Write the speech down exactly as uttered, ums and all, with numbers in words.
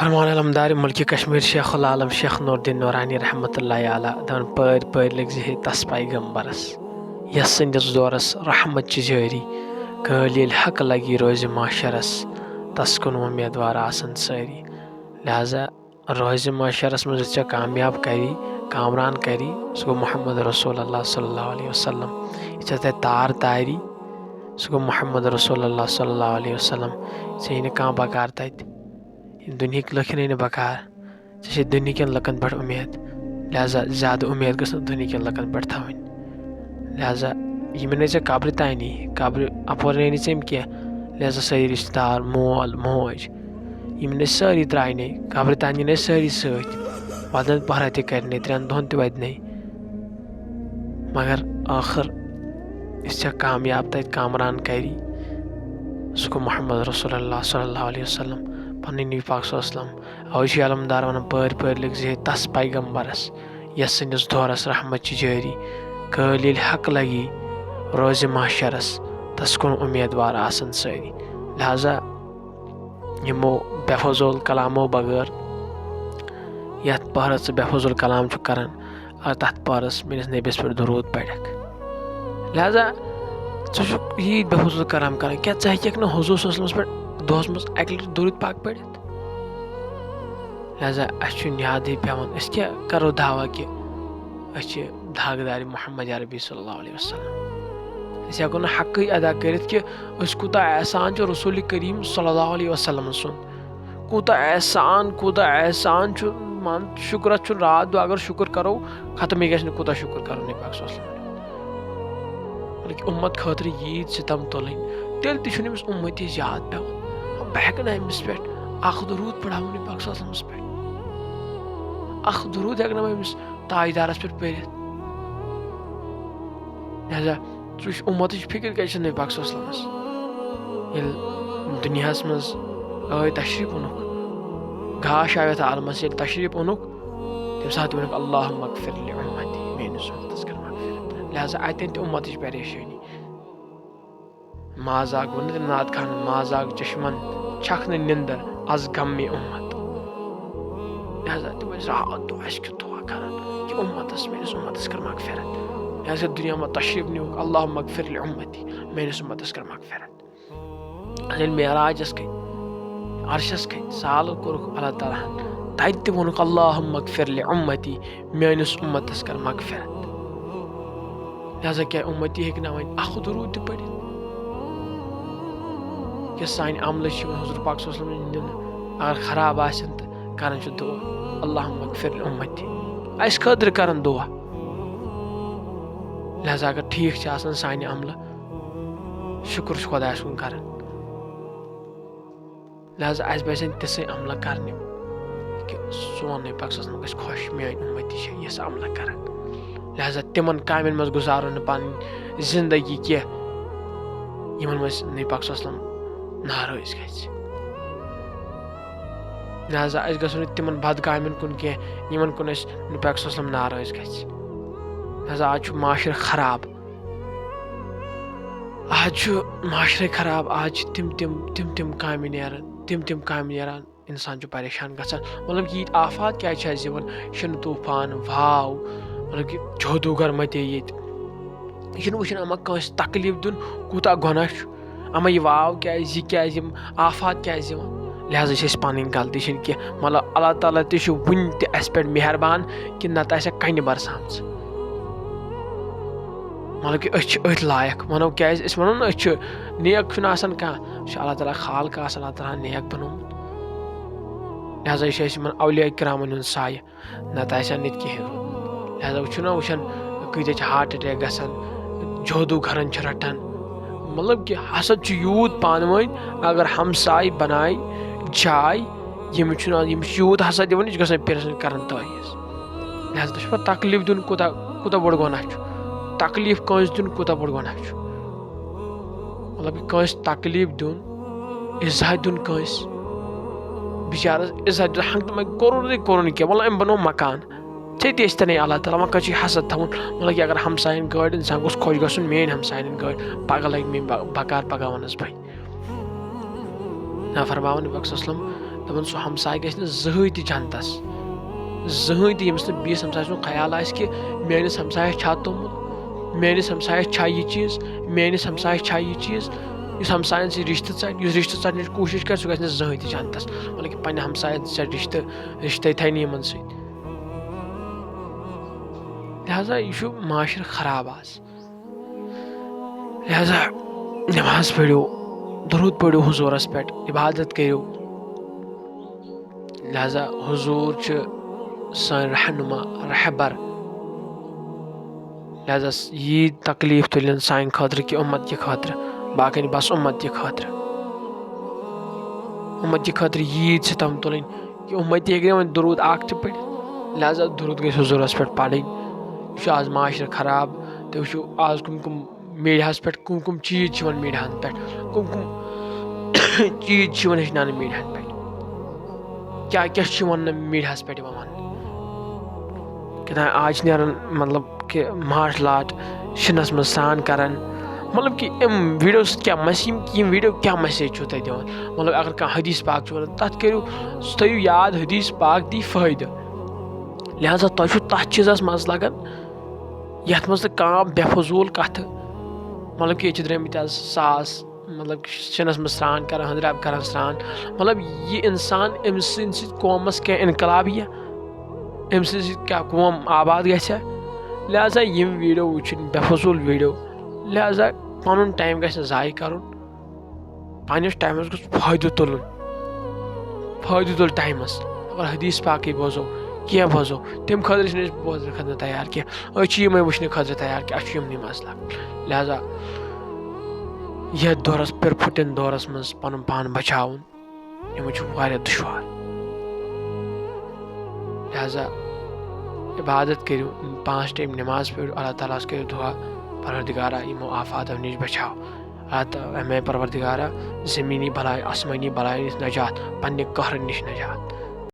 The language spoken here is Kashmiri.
فرمان علمدار ملکِ کشمیر شیخ العالم شیخ نور الدین نورانی رحمتہ اللہ علیہ دپان، پٲرۍ پٲرۍ لٔگۍ زِ ہے تس پیغمبرس، یس سٕنٛدِس دورس رحمت چھِ جٲری۔ قٲلۍ ییٚلہِ حق لگی روزِ محشرس، تس کُن اُمیدوار آسن سٲری۔ لہذا روزِ محشرس منٛز یُس ژےٚ کامیاب کری، کامران کری، سُہ گوٚو محمد رسول اللہ صلی اللہ علیہ وسلم۔ یُس ژےٚ تتہِ تار تاری، سُہ گوٚو محمد رسول اللہ صلی اللہ علیہ وسلم۔ ژےٚ یی نہٕ کانٛہہ بکار تتہِ۔ یِم دُنہِکۍ لُکھ یِنَے نہٕ بکار۔ ژےٚ چھے دُنہِکٮ۪ن لُکن پٮ۪ٹھ اُمید، لہذا زیادٕ اُمید گٔژھ نہٕ دُنہِکٮ۪ن لُکن پٮ۪ٹھ تھاوٕنۍ۔ لہذا یِم یِنَے ژےٚ قبرِ تانی، قبرِ اپور نَے نہٕ ژےٚ یِم کینٛہہ، لہذا سٲری رشتہٕ دار، مول موج، یِم نَے سٲری ترٛاونَے، قبرِ تانی نَے سٲری سۭتۍ، وَدَن پہرا تہِ کَرنَے، ترٛٮ۪ن دۄہَن تہِ وَدنَے۔ مگر ٲخٕر یُس ژےٚ کامیاب تَتہِ کامران کَری، سُہ گوٚو محمد رسول اللہ صلی اللہ علیہ وسلم، پَنٕنۍ نبی پاک صلی اللہ علیہ وسلم۔ اوے چھُ علمدار وَنان، پٲرۍ پٲرۍ لٔگۍ زِ ہے تَس پیغمبرس، یَس سٕنٛدِس دورس رحمت چھِ جٲری۔ قٲلۍ ییٚلہِ حق لگی روزِ محشرس، تَس کُن اُمیدوار آسن سٲری۔ لہذا یِمو بے فضول کلامو بغٲر یَتھ پہرس ژٕ بے فضول کلام چھُکھ کران، اگر تَتھ پہرس میٲنِس نبیَس پٮ۪ٹھ درود پرکھ۔ لہذا ژٕ چھُکھ یی بے فضول کلام کران، کیٛاہ ژٕ ہیٚککھ نہٕ حضور صلی اللہ علیہ وسلمس پٮ۪ٹھ دۄہس منٛز اَکہِ لٹہِ درود پاک پٔرِتھ؟ لہذا اَسہِ چھُ نیادٕے پٮ۪وان، أسۍ کیٛاہ کرو دعویٰ کہِ أسۍ چھِ دھاگہٕ دارِ محمد عربی صلی اللہ علیہ وسلم؟ أسۍ ہٮ۪کو نہٕ حقٕے ادا کٔرِتھ کہِ أسۍ کوٗتاہ احسان چھُ رسول کریم صلی اللہ علیہ وسلم سُنٛد، کوٗتاہ احسان، کوٗتاہ احسان چھُ۔ مان، شُکرس چھُنہٕ راتھ دۄہ، اگر شُکر کرو، ختمٕے گژھِ نہٕ، کوٗتاہ شُکر کرو نبی پاک صلی اللہ علیہ وسلم۔ بلکہِ اُمت خٲطرٕ ییٖتۍ ستم تُلٕنۍ، تیٚلہِ تہِ چھُنہٕ أمِس اُمتی یاد پٮ۪وان۔ بہٕ ہٮ۪کہٕ نہٕ أمِس پٮ۪ٹھ اکھ درود پڑھاوُن نبی پاک صلی اللہ علیہ وسلمس پٮ۪ٹھ، اکھ درود ہٮ۪کہٕ نہٕ بہٕ أمِس تاجدارس پٮ۪ٹھ پٔرِتھ۔ لہذا ژٕ وٕچھ، اُمتٕچ فِکر کیٛازِ چھِ نبی پاک صلی اللہ علیہ وسلمس؟ ییٚلہِ دُنیاہس منٛز ٲے تشریٖف اوٚنُکھ، گاش آو یتھ عالمس، ییٚلہِ تشریٖف اوٚنُکھ، تمہِ ساتہٕ ووٚنُکھ، اللہم اغفر لامتی، میٲنِس اُمتس کر مغفرت۔ لہذا اتٮ۪ن تہِ اُمتٕچ پریشٲنی۔ مازاگ ووٚن نہٕ تٔمۍ ناد خانن، مازاگ چشمن چھکھ نہٕ نِندر از غمِ اُمت۔ لہذا تِم ٲسۍ راتھ دۄہ اَسہِ کیُتھ دُعا کران کہِ اُمتس، میٲنِس اُمتس کر مغفرت۔ لہذا دُنیا منٛز تشریٖف نیوٗکھ، اللہم اغفر لامتی، میٲنِس اُمتس کر مغفرت۔ ییٚلہِ معراجس گٔے، عرشس گٔے، سالہٕ کوٚرُکھ اللہ تعالیٰ ہن، تتہِ تہِ ووٚنُکھ، اللہم اغفر لامتی، میٲنِس اُمتس کر مغفرت۔ لہذا کیٛاہ اُمتی ہیٚکہِ نہ وۄنۍ اکھ درود تہِ پٔرِتھ؟ یۄس سانہِ عملہٕ چھِ یِوان حضور پاک صلی اللہ علیہ وسلم دِنہٕ، اگر خراب آسن تہٕ کران چھِ دُعا، اللہم اغفر لامتی، اَسہِ خٲطرٕ کران دُعا۔ لہذا اگر ٹھیٖک چھِ آسان سانہِ عملہٕ، شُکُر چھُ خۄدایَس کُن کران۔ لہذا اَسہِ پَزن تِژھٕے عملہٕ کرنہِ کہِ سون نبی پاک صلی اللہ علیہ وسلم گژھِ خۄش، میٲنۍ اُمتی چھِ یِژھ عملہٕ کران۔ لہذا تِمن کامٮ۪ن منٛز گُزارو نہٕ پنٕنۍ زندگی کینٛہہ، یِمن منٛز نبی پاک صلی اللہ علیہ وسلم ناراض گژھِ۔ لہذا أسۍ گژھو نہٕ تِمن بد کامٮ۪ن کُن کینٛہہ، یِمن کُن أسۍ نبی پاک صلی اللہ علیہ وسلم ناراض گژھِ۔ لہذا آز چھُ معاشرٕ خراب، آز چھُ معاشرے خراب، آز چھِ تِم تِم، تِم تِم کامہِ نیران، تِم تِم کامہِ نیران، انسان چھُ پریشان گژھان۔ مطلب، ییٖتۍ آفات کیازِ چھِ اَسہِ یِوان؟ شِنہٕ طوٗفان، واو، مطلب کہِ جادوٗگر متے ییٚتہِ۔ یہِ چھُنہٕ وٕچھان اما کٲنٛسہِ تکلیٖف دیُن کوٗتاہ گۄناہ چھُ، اما یہِ واو کیازِ، یہِ کیازِ، یِم آفات کیازِ یِوان؟ لہذا چھِ أسۍ پنٕنۍ غلطی چھِنہٕ کینٛہہ۔ مطلب، اللہ تعالیٰ تہِ چھُ وُنہِ تہِ اَسہِ پٮ۪ٹھ مہربان کہِ نتہٕ آسہِ ہا کنہِ برسامژٕ۔ مطلب کہِ أسۍ چھِ أتھۍ لایق، وَنو کیازِ؟ أسۍ وَنو نہٕ أسۍ چھِ نیک، چھُنہٕ آسان کانٛہہ، یہِ چھُ اللہ تعالیٰ خالق آسان، اللہ تعالیٰ ہن نیک بنومُت۔ لہذا یہِ چھُ اَسہِ یِمن اولیاء کرامن ہُنٛد سایہِ، نتہٕ آسہِ ہا نہٕ ییٚتہِ کِہیٖنۍ روٗدمُت۔ لہذا وٕچھِو نا، وٕچھان کۭتیاہ چھِ heart attack گژھان، جادوٗگرن چھِ رٹان۔ مطلب کہِ حسد چھُ یوٗت پانہٕ ؤنۍ، اگر ہمساے بنایہِ جاے، ییٚمِس چھُنہٕ، ییٚمِس چھُ یوٗت حسد یِوان، یہِ چھُ گژھان پرٛٮ۪زنٹ کران تٲویٖز۔ لہذا تُہۍ چھِو پَتہ تکلیٖف دیُن کوٗتاہ، کوٗتاہ بوٚڑ گۄناہ چھُ؟ تکلیٖف کٲنٛسہِ دیُن کوٗتاہ بوٚڑ گۄناہ چھُ؟ مطلب کہِ کٲنٛسہِ تکلیٖف دیُن، اِزاہ دیُن کٲنٛسہِ بِچارَس، اِزاہ دیُن، ہنٛگتہٕ منٛگہٕ کوٚرُن نہٕ کوٚرُن کینٛہہ، وَلہٕ أمۍ بَنوو مکان، ژےٚ تہِ ٲسۍ تَنے اللہ تعالیٰ، وۄنۍ کَتھ چھُے حسد تھاوُن؟ مطلب کہِ اگر ہمسایَن گٲڑۍ، اِنسان گوٚژھ خۄش گژھُن، میٛٲنۍ ہمسایَن گٲڑۍ، پَگاہ لَگہِ میٛٲنۍ بَ-، بکار، پَگاہ وَنَس بہٕ۔ نہ فرماوان نبی صلی اللہ علیہ وسلم، دَپان، سُہ ہمساے گژھِ نہٕ زٕہٕنۍ تہِ جنتس، زٕہٕنۍ تہِ، ییٚمِس نہٕ بیٚیِس ہمسایہِ سُنٛد خیال آسہِ کہِ میٲنِس ہمسایَس چھا توٚمُل، میٲنِس ہمسایَس چھا یہِ چیٖز، میٲنِس ہمسایَس چھا یہِ چیٖز۔ یُس ہمساین سۭتۍ رِشتہٕ ژَٹہِ، یُس رِشتہٕ ژَٹنٕچ کوٗشِش کرِ، سُہ گژھِ نہٕ زٕہٕنۍ تہِ جنتس۔ مطلب کہِ پننہِ ہمساین سۭتۍ ژَٹہِ رِشتہٕ، رِشتے تھاوِ نہٕ یِمن سۭتۍ۔ لہذا یہِ چھُ معاشرٕ خراب آز۔ لہذا نماز پٔرِو، درود پٔرِو حضوٗرس پٮ۪ٹھ، عبادت کٔرِو۔ لہذا حضوٗر چھِ سٲنۍ رہنما، رہبر۔ لہذا یی تکلیف تُلِن سانہِ خٲطرٕ کہِ اُمت کہِ خٲطرٕ، باقین بس اُمت کہِ خٲطرٕ۔ اُمت کہِ خٲطرٕ ییٖتۍ ستم تُلٕنۍ کہِ اُمتی ہیٚکہِ نہٕ وۄنۍ درود اکھ تہِ پٔرِتھ۔ لہذا درود گژھِ حضوٗرس پٮ۪ٹھ پرٕنۍ۔ یہِ چھُ آز معاشرٕ خراب۔ تُہۍ وٕچھِو آز کٕم کٕم میٖڈیاہَس پٮ۪ٹھ کٕم کٕم چیٖز چھِ یِوان میٖڈیاہَن پٮ۪ٹھ، کٕم کٕم چیٖز چھِ یِوان ہیٚچھناونہٕ میٖڈیاہَن پٮ۪ٹھ۔ کیٛاہ کیٛاہ چھُ یِوان نہٕ میٖڈیاہَس پٮ۪ٹھ یِوان وَننہٕ؟ کیٛاہ تام آز چھِ نیران، مطلب کہِ مارشل آرٹ شِنَس منٛز سرٛان کَران۔ مطلب کہِ یِم ویٖڈیو سۭتۍ کیٛاہ مَس-، یِم یِم ویٖڈیو کیٛاہ message چھُو تۄہہِ دِوان؟ مطلب اگر کانٛہہ حدیٖث پاک چھُ وَنان، تَتھ کٔرِو، سُہ تھٲیِو یاد، حدیٖث پاک دی فٲیدٕ۔ لہذا تۄہہِ چھُو تَتھ چیٖزَس مَزٕ لَگان، یَتھ منٛز نہٕ کانٛہہ بے فضوٗل کَتھٕ، مطلب کہِ ییٚتہِ چھِ درٛٲمٕتۍ آز ساس، مطلب کہِ شِنَس منٛز سرٛان کَران، ہَنٛدرِ آبہٕ کَران سرٛان۔ مطلب یہِ اِنسان، أمۍ سٕنٛدِ سۭتۍ قومَس کیٛاہ اِنقلاب یِیہِ، أمۍ سٕنٛدِ سۭتۍ کیٛاہ قوم آباد گژھِ۔ لہذا یِم ویٖڈیو وٕچھِنۍ بے فضوٗل ویٖڈیو، لہذا پَنُن ٹایم گژھِ نہٕ ضایع کَرُن۔ پننِس ٹایمس گوٚژھ فٲیدٕ تُلُن، فٲیدٕ تُل ٹایمس۔ اگر حدیث پاکٕے بوزو، کینٛہہ بوزو، تمہِ خٲطرٕ چھِنہٕ أسۍ بوزنہٕ خٲطرٕ تیار کینٛہہ، أسۍ چھِ یِمے وٕچھنہٕ خٲطرٕ تیار کہِ اَسہِ چھُ یِمنٕے مسلہٕ۔ لہذا یتھ دورس، پِرپھُٹن دورس منٛز پنُن پان بچاوُن، یِمن چھُ واریاہ دُشوار۔ لہذا عبادت کٔرِو، پانٛژھ ٹایم نماز پٔرِو، اللہ تعالیٰ ہس کٔرِو دُعا، پروردگارا، یِمو آفاتو نِش بچاو۔ اللہ تعالیٰ، اے میانہِ پروردگارا، زمینی بلایہِ، آسمٲنی بلایہِ نِش نجات، پننہِ قہرٕ نِش نجات۔